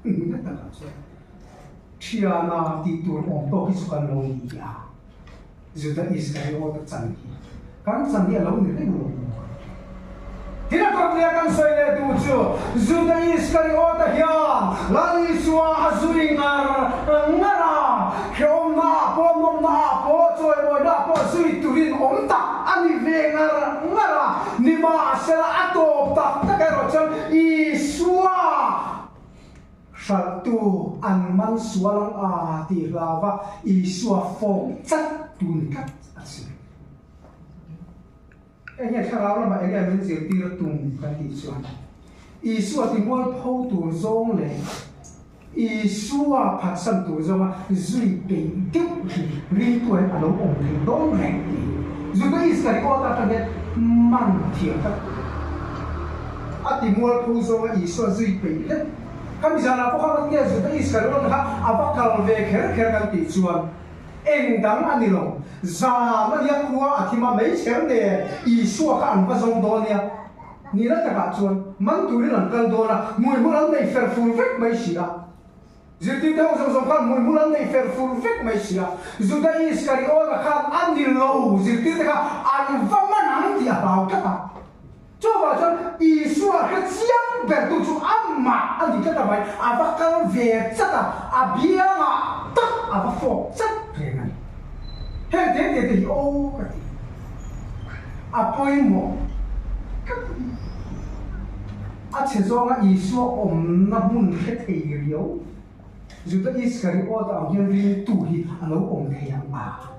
[SPEAKER 4] ni. Nge takah chuan thiana tih tur awm tawk hi chu kan lo ni a. Juda Iskariota chan hi kan chan hi a lo ni reng lo maw? Tin a tawpnia kan sawi leh duh chu Juda Iskariota hian Lal Isua a zui ngar ngar a, hrehawmna ah pawh, nawmna ah pawh, chawimawina ah pawh zui turin awm tak a ni ve ngar ngar a, nimahsela a tawp tak tak erawh chuan Isua Hralhtu an man sual ang a tih hlauva Isua fawk chat tu ni tlat a si. Enge thlarau lamah enge min zirtir tum kan tih chuan Isua timualpho tur zawng leh Isua phatsan tur zawnga zui peih deuh hi ringtu hian a lo awm thei dawn reng tih Juda Iskariota atang hian man thiam tak tur a timualpho zawnga Isua zui peih leh. Khami zanah pawh khan nge Juda Iskariot kha a va kal ve kher kher kan tih chuan eng dang a ni lo. Zan a nia khua a thim a, meichher nen Isua kha an va zawng dawn nia. Nihna takah chuan man turin an kal dawn a, hmuihmul an nei fer fur vek mai si a. Zirtirte ho zawng zawng khan hmuihmul an nei fer fur vek mai si a. Juda Iskariot-a khan a ni lo, zirtirte kha an va man ang tih a hlau tlat a. Chuvang chuan Isua hre chiang bertu chu amah a ni tlat a mai, a va kal ve chat a, a biangah tak a va fawk chat reng a ni. Heng te te te hi aw ka ti, a pawimawh tlat a ni. A chhe zawnga Isua awmna hmun hre thei riau, Juda Iskariot ang hian ringtu hi a lo awm thei ang a.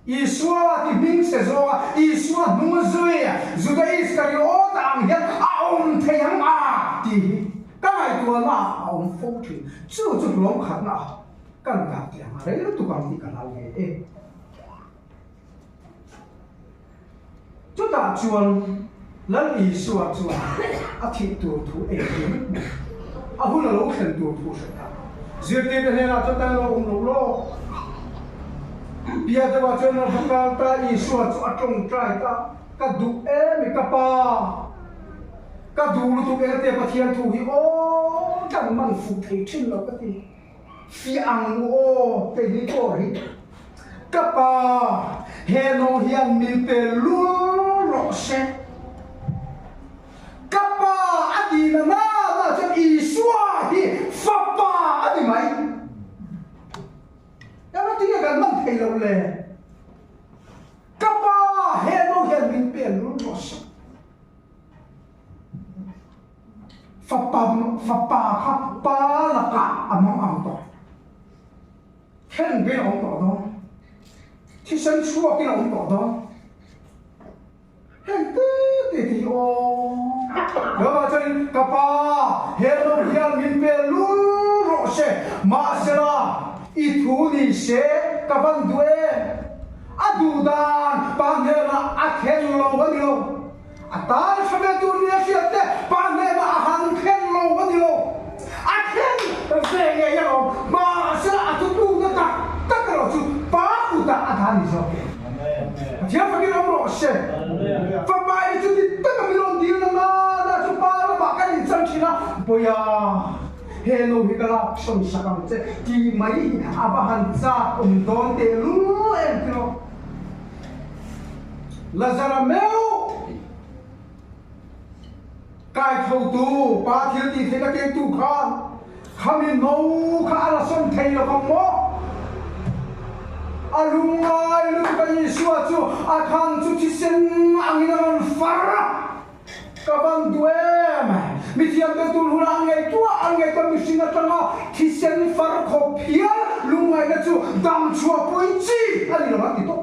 [SPEAKER 4] Isua ti hming se zawnga Isua hnung zui Juda Iskariot ang hian a awm thei ang a tih hi ka ngaihtuahna ah a awm fo thin. Chu chu hlawm khatna ah kan dah teh ang a, rei lutuk ang tih ka hlau ve e. Chutah chuan Lal Isua chuan a thih tur thu ei tur a hun a lo thlen tur thu hre ta. Zirtirte hnenah chuan tan lo awm lo lawk. Pia deuhah chuan a va kal ta, Isua chu a tawngtai ta, Ka duh em i ka pa, ka duh lutuk eng tia Pathian thu hi aw kan man fuh thei thin lo ka ti. Fiah ang u aw, kei hi pawh hi ka pa he no hian min pe lul rawh se. Ka pa a ti na na na chuan Isua hi fapa a ni mai. Engati nge kan hman thei loh le? Ka pa he no hian min pe lul rawh se. Fapa fapa kha pa lakah a mang ang tawh. Thlen ve a awm tawh dawn. Thisen chhuakin a awm tawh dawn. Heng te te te hi aw. Lama chuanin ka pa he lo hian min pe lul rawh se. Mahsela i thu ni se ka van duh em. A duh dan pa hnenah a thlen lo a ni lo. A tan hre ve tur nia hriat te pa hnenah a han thlen lo a ni lo. A thlen ve ngei alawm. Mahse a thutlukna tak tak erawh chu pa kutah a dah ni zawk e. Pathian fakin awm rawh se. Fapa hi chu dik taka min rawn dil na nana chu pa lamah kan inchan thin a, Bawiha, he no hi ka lak sawn sak ang che tih mai hi a va han chak awm dawn tehlul em tiraw? Lazara meuh kaithotu pa thil tih theihna kengtu khan khami no kha a la sawn thei lo vang maw? A lungngai lutuk a Isua chu a thang chu thisen angin a rawn far a. Ka van duh em? Mithiam te tun hunah an ngaihtuah an ngaihtuah mihring atanga thisen far khawp hial lungngaihna chu dam chhuahpui chi a ni lo an ti tawp.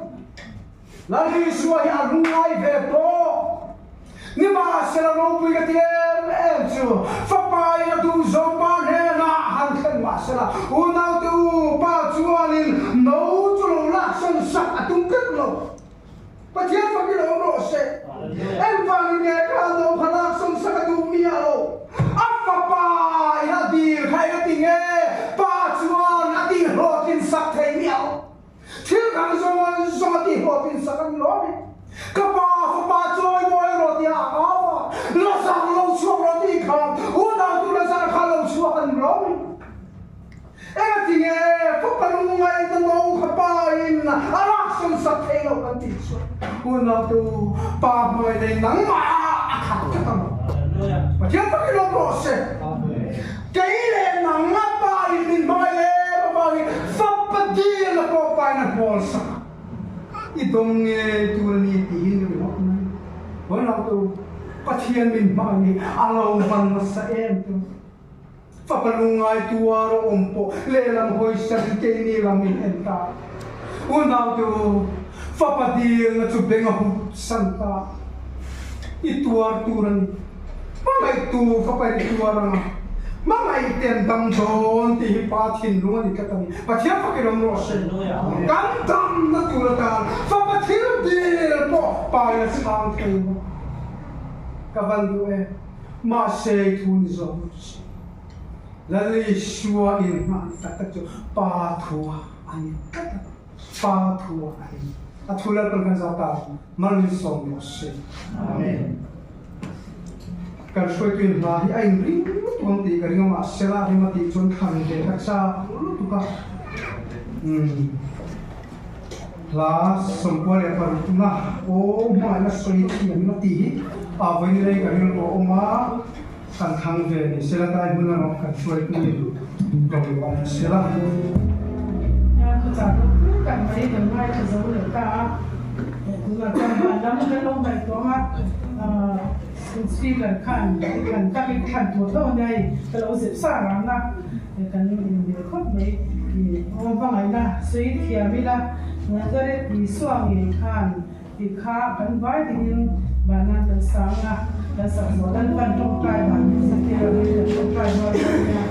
[SPEAKER 4] Lal Isua hi a lungngai ve tawh. Nimahsela ropui ka ti em em chu fapa in a duh zawng pa hnenah han thlen mahsela unaute u pa chuanin no chu lo laksawn sak a tum tlat lo. Pathian fakin awm rawh se. Engvangin nge ka no kha lak sawm sak a duh miah lo. A fapa in a dil kha eng a ti nge? Pa chuan a tih hlawhtlin sak thei miah lo. Thil dang zawng zawng a tih hlawhtlin sak a ni lo mi. Ka pa fapa chawi mawi rawh tih a au a, Lazar lo chhuak rawh tih khan unautu Lazar kha lo chhuak a ni lo mi. Engatinge fapa lungngaihna no kha pa in a laksawn sak thei lo kan tih chuan unautu pa hmai nei nangmah ah a khat tlat ang. Pathian takin awm rawh se. Kei leh nang a pa in min hmangaih em avangin fapa dil a pawh pa in a hnawl sak a. I dawng ngei tur a ni tiin ka ringawt mai. Unautu Pathian min hmangaih hi a lo man nasa em chu. Fapa lungngai tuar a awm pawh lehlam hawi sarin keini lam in en ta. Unaute u, fapa dilna chu beng a hup san ta. I tuar tur a ni. Hmangaihtu fapa in i tuar ang a, hmangaih te an dam dawn tih hi Pa thinlung a ni tlat a ni. Pathian fakin awm rawh se. Kan damna tur atan fapa thil dil pawh Pa in a chhang thei lo. Ka van duh e. Mahse i thu ni zawk rawh se. Lal Isua inhman tak tak chu Pa thua a ni tlat a, Pa thua a ni. A thu Lalpan kan zau ta malsawm rawh se. Amen. Kan hruaitu in hla hi a inring lutuk ang tih ka ring a, mahsela rem a tih chuan thlan ve ka chak lutuk a. Umm. Hla 96 na aw hmangaihna sawi thiam na tih hi a vawiin rei ka rilru a awm a, kan thlang ve ni sela tlai hmun erawh kan hruaitu in rawn luah ni sela.
[SPEAKER 1] Nia thuchah ropui tak mai kan ngaithla zo leh ta a, tunah chuan van lam kan lo ngaihtuah a, speaker khan thlan takin thlan tur tho a nia hei ka lo zep sa rang a. Kan inbel khawp mai. Aw hmangaihna sawi thiam ila, Nazareth Isua ngei khan ti kha kan vai dingin vana kan sang a, kan sak zawh dan kan tawngtai dan min zirtir angin kan tawngtai rual dawn nia.